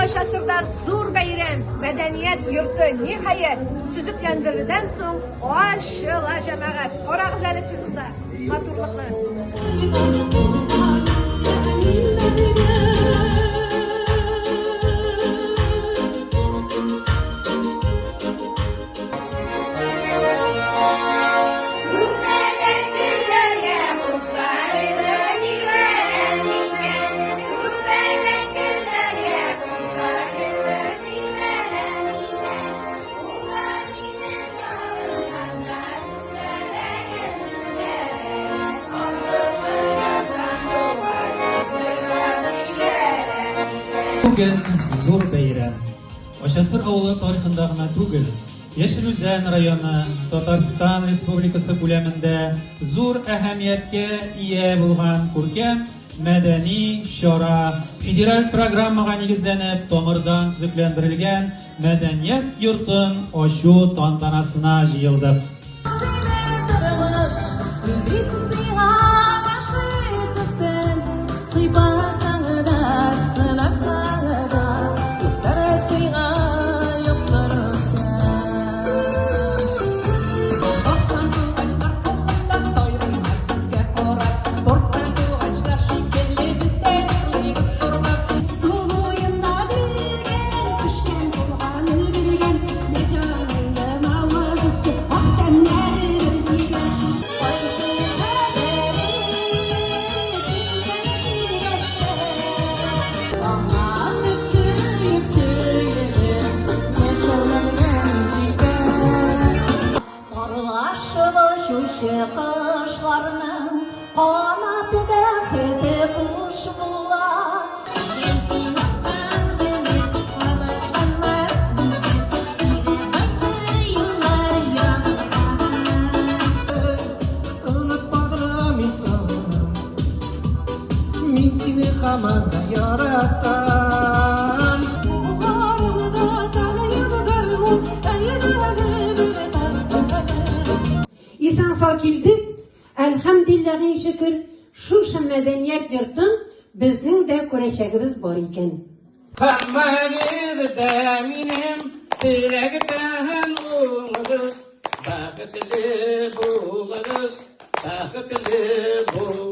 Ачасырда зур бәйрәм, мәдәният йорты, ниһаять, төзекләндерүдән соң ачыла, җәмәгать. Карагыз әле сез монда матурлыкны. Бүген зур бәйрәм. Ачасыр авылы тарихында гына түгел, Яшел Үзән районы, Татарстан Республикасы күләмендә зур әһәмияткә ия булган күркәм мәдәни чара, федераль программага нигезләнеп, тамырдан төзекләндерелгән мәдәният йортын ачу тантанасына җыелдык. Кошларның канаты бәхете куш була. Мин сине һаман да яратам. Исән сау килдек, әлхәмдилләһи шөкер, шушы мәдәният йортын безнең дә күрәчәгебез бар икән. Һәммәгез дә минем теләктән уңыгыз, бәхетле булыгыз, бәхетле булыгыз.